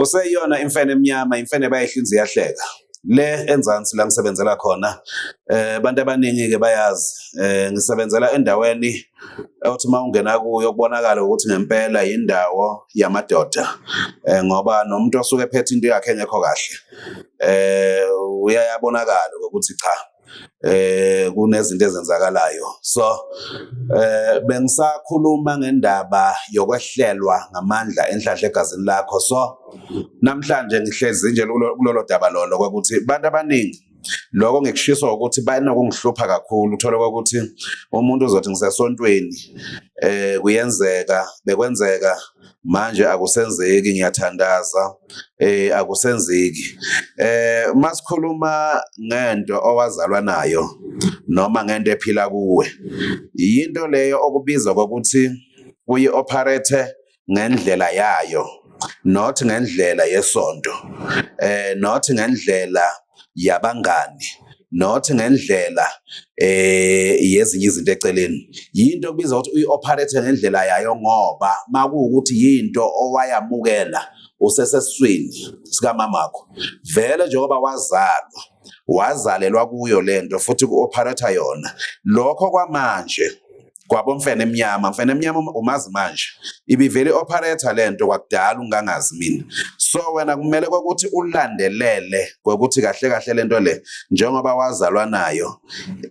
Kuseyiyona imfene emnyama, imfene bayihlinza iyahleka. Le enzansi la ngisebenzela khona, abantu abaningi-ke bayazi, ngisebenzela endaweni othi uma ungena kuyo kubonakale ukuthi ngempela yindawo yamadoda, ngoba nomuntu osuke ephethe into yakhe engekho kahle, uyayabonakala ukuthi cha, kunezinto ezenzakalayo. So bengisakhuluma ngendaba yokwehlelwa ngamandla enhlahla egazini lakho. So namhlanje ngihlezi nje kulolo daba lolo ukuthi abantu abaningi lokho ngikushiswa ukuthi banokungihlupha kakhulu. Uthole ukuthi umuntu uzothi ngisesontweni, kuyenzeka, bekwenzeka, manje akusenzeki, ngiyathandaza, akusenzeki. Masikhuluma ngento owazalwa nayo noma ngento ephila kuwe, yinto leyo okubiza kokuthi uyi-operate ngendlela yayo, not ngendlela yesonto, not ngendlela yabangani, not ngendlela yezinye izinto eceleni. Yinto okubiza ukuthi uyi-operate ngendlela yayo, ngoba makuwukuthi yinto owayamukela usesesiswini sikamamakho vele, njengoba wazalwa, wazalelwa kuyo lento, futhi ku-operate yona lokho kwamanje kwabomfene emnyama. Mfene emnyama, umazi manje ibivele i-operate lento kwakudala ungangazi mina. So wena kumele ukuthi ulandelele ngokuthi kahle kahle lento le, njengoba wazalwa nayo,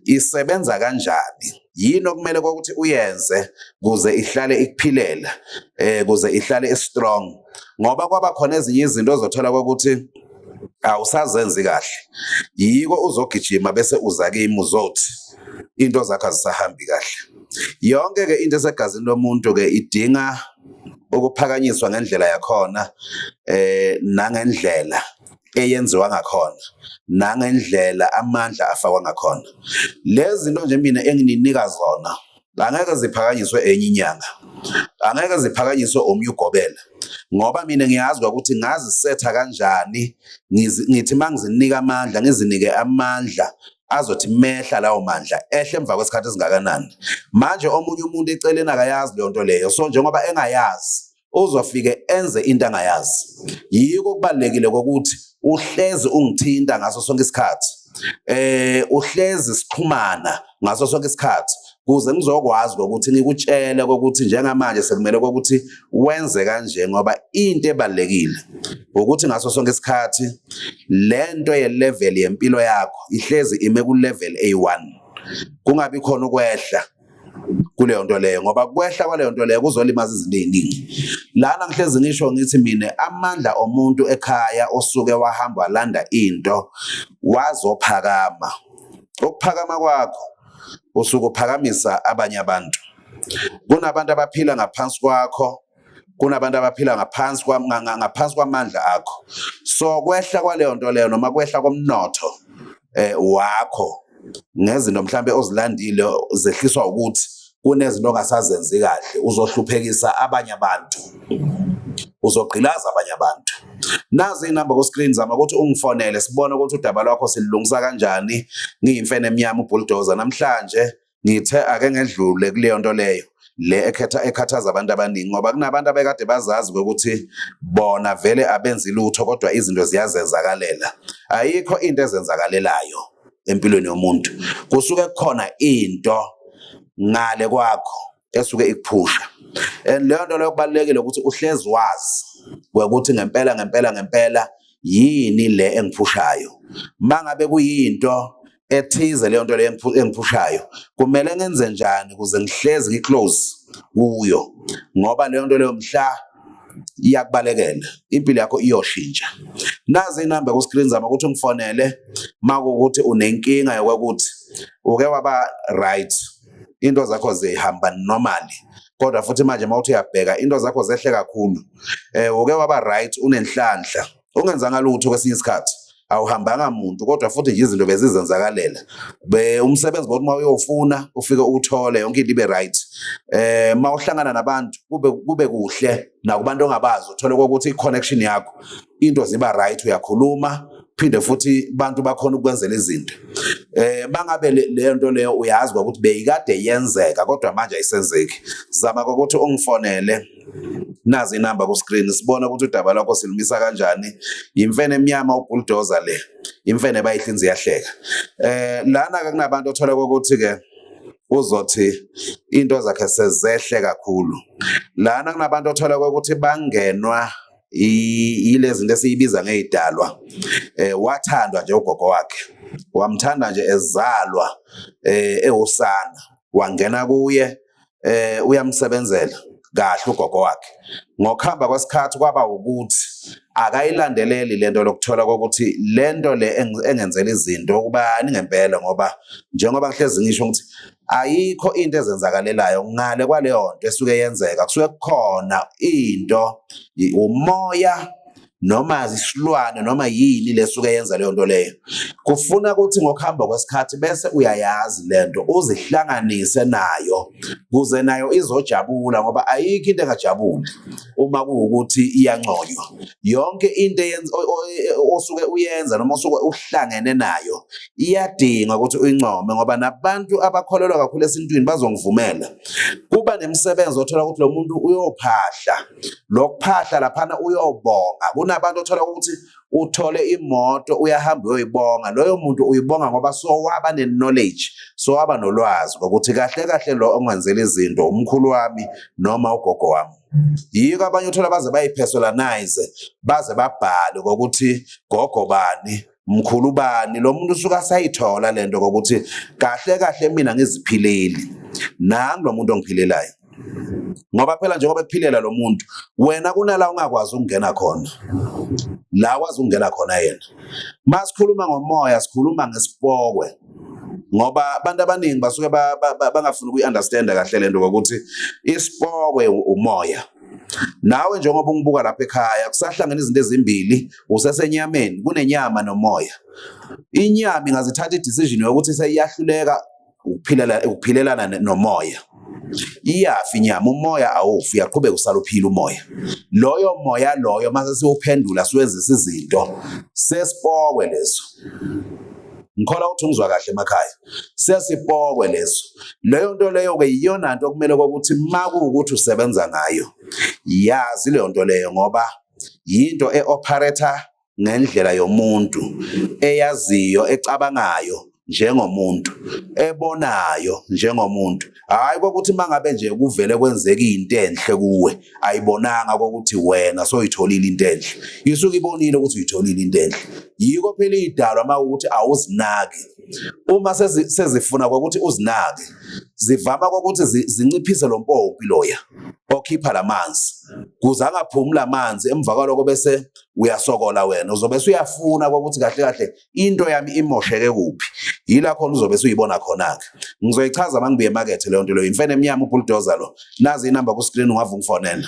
isebenza kanjani, yini okumele ukuthi uyenze kuze ihlale ikuphilela, kuze ihlale strong, ngoba kwaba khona ezinye izinto ozothola ukuthi awusazenzi kahle, yiko uzogijima bese uza kimi uzothi into zakho azisahambi kahle. Yonke ke into esegazini lomuntu ke idinga ukuphakanyiswa ngendlela yakhona, nangendlela eyenziwa ngakhona, nangendlela amandla afakwa ngakhona. Lezi zinto nje mina engininika zona angeke ziphakanyiswe enye inyanga, angeke ziphakanyiswe omunye ugobela, ngoba mina ngiyazi ukuthi ngazisetha kanjani. Ngithi mangizinika amandla, ngizinike amandla azothi mehla lawo mandla ehle emva kwesikhathi esingakanani. Manje omunye umuntu eceleni akayazi leyo nto leyo, so njengoba engayazi uzofike enze into angayazi. Yiko kubalulekile kokuthi uhlezi ungithinta ngaso sonke isikhathi, uhlezi sixhumana ngaso sonke isikhathi, kuze ngizokwazi ukuthi ngikutshele ukuthi njengamanje sekumele ukuthi wenze kanje, ngoba into ebalulekile ukuthi ngaso sonke isikhathi lento ye-level yempilo yakho ihlezi ime ku-level A1, kungabi khona ukwehla kuleyo nto leyo, ngoba kwehla kwaleyo nto leyo kuzolimaza izinto ey'ningi. Lana ngihlezi ngisho ngithi mina amandla omuntu ekhaya osuke wahamba walanda into wazophakama, ukuphakama kwakho usuke uphakamisa abanye abantu. Kunabantu abaphila ngaphansi kwakho, kunabantu abaphila ngaphansi kwamandla akho. So kwehla kwaleyo nto leyo noma kwehla komnotho wakho ngezinto mhlambe ozilandile zehliswa ukuthi kunezinto ongasazenzi kahle, uzohluphekisa abanye abantu, uzogqilaza abanye abantu. Nazi inamba ku-screen, zama ukuthi ungifonele sibone ukuthi udaba lwakho silungisa kanjani. Ngiyimfene emnyama ubulldozer. Namhlanje ngithe ake ngedlule kuleyo nto leyo le ekhetha ekhathaza abantu abaningi, ngoba kunabantu abekade bazazi ukuthi bona vele abenzi lutho kodwa izinto ziyazenzakalela. Ayikho into ezenzakalelayo empilweni yomuntu, kusuke kukhona into ngale kwakho esuke ikuphusha, and leyo nto leyo kubalulekile ukuthi uhlezi wazi ukuthi ngempela ngempela ngempela yini le engiphushayo. Mangabe kuyinto ethize leyo nto leyo engiphushayo, kumele ngenze njani ukuze ngihlezi ngi-close kuyo, ngoba leyo nto leyo mhla iyakubalekela impilo yakho iyoshintsha. Nazi inamba ku-screen, zama ukuthi ungifonele makuwukuthi unenkinga yokuthi uke waba right, into zakho zihamba normally, kodwa futhi manje mawuthi uyabheka into zakho zehle kakhulu. Uke waba right, unenhlanhla, ungenzanga lutho, kwesinye isikhathi awuhambanga muntu, kodwa futhi nje izinto bezizenzakalela be umsebenzi bokuthi uma uyofuna ufike uthole yonke into ibe right, mawuhlangana nabantu kube kuhle, nakubantu ongabazi uthole ukuthi i-connection yakho into ziba right, uyakhuluma. Phinde futhi bantu bakhona ukwenzela izinto. Bangabe leyo nto leyo uyazi ukuthi beyikade yenzeka kodwa manje ayisenzeki. Zama ukuthi ungifonele, nazi inamba ku screen, sibone ukuthi udaba lwakho silumisa kanjani. Imfene emnyama ubulldozer le, imfene bayihlinza iyahleka. Lana ke kunabantu othola ukuthi ke uzothi into zakhe sezehle kakhulu. Lana kunabantu othola ukuthi bangenwa yilezi zinto esiyibiza ngeyidalwa. Wathandwa nje ugogo wakhe, wamthanda nje ezalwa ewusana, wangena kuye, uyamsebenzela kahle ugogo wakhe. Ngokuhamba kwesikhathi kwaba ukuthi akayilandeleli lento lokuthola kokuthi lento le engenzela izinto ubani ngempela, ngoba njengoba ngihlezi ngisho ukuthi ayikho into ezenzakalelayo ngale kwaleyo nto esuke yenzeka. Kusuke kukhona into, umoya noma isilwane noma yini lesuke yenza leyo nto leyo. Kufuna ukuthi ngokuhamba kwesikhathi bese uyayazi lento, uzihlanganise nayo kuze nayo izojabula, ngoba ayikho into engajabuli uma kuwukuthi iyanconywa. Yonke into osuke uyenza noma osuke uhlangene nayo iyadinga ukuthi uyincome, ngoba nabantu abakholelwa kakhulu esintwini bazongivumela. Kuba nemisebenzi othola ukuthi lo muntu uyophahla, lokuphahla laphana uyobonga. Kunabantu othola ukuthi uthole imoto uyahamba uyoyibonga, loyo muntu uyibonga ngoba sowaba ne-knowledge, sowaba nolwazi ngokuthi kahle kahle lo ongenzela izinto umkhulu wami noma ugogo wami. Yiko abanye uthola baze bayipersonalize, baze babhale ngokuthi gogo bani, mkhulu bani. Lo muntu usuke asayithola lento ngokuthi kahle kahle mina ngiziphileli, nangu lo muntu ongiphilelayo. Ngoba phela njengoba ekuphilela lo muntu, wena kunala ungakwazi ukungena khona, la wazi ukungena khona yena. Masikhuluma ngomoya sikhuluma ngesipokwe, ngoba abantu abaningi basuke bangafuni ukuyi-understanda kahle lento ngokuthi isipokwe umoya. Nawe njengoba ungibuka lapha ekhaya, kusahlangene izinto ezimbili, usesenyameni, kunenyama nomoya. Inyama ingazithatha i-decision yokuthi seyiyahluleka ukuphilelana nomoya. Iyafa inyama, umoya awufi, uyaqhubeka usala uphila umoya. Loyo moya loyo mase siwuphendula siwenzisa izinto, sesipokwe leso. Ngikholwa ukuthi ungizwa kahle emakhaya. Sesipokwe leso. Leyo nto leyo ke iyona nto okumele ukuthi makuwukuthi usebenza ngayo, yazi leyo nto leyo, ngoba yinto e-operator ngendlela yomuntu eyaziyo, ecabangayo njengomuntu, ebonayo njengomuntu. Hayi kokuthi mangabe nje kuvele kwenzeka into enhle kuwe, ayibonanga kokuthi wena soyitholile into enhle, isuke ibonile ukuthi uyitholile into enhle. Yiko phela idalwa mawukuthi awuzinaki, uma sezifuna kokuthi uzinake, zivama kokuthi zinciphise lo mpompi loya okhipha lamanzi kuze angaphumi lamanzi. Emva kwaloko bese uyasokola wena, uzobe usuyafuna ukuthi kahle kahle into yami imosheke kuphi. Yila khona uzobe usuyibona khona-ke. Ngizoyichaza uma ngibuye emakethe leyo nto leyo. Imfene emnyama ubulldozer lo. Nazi inamba ku-screen, ungave ungifonela.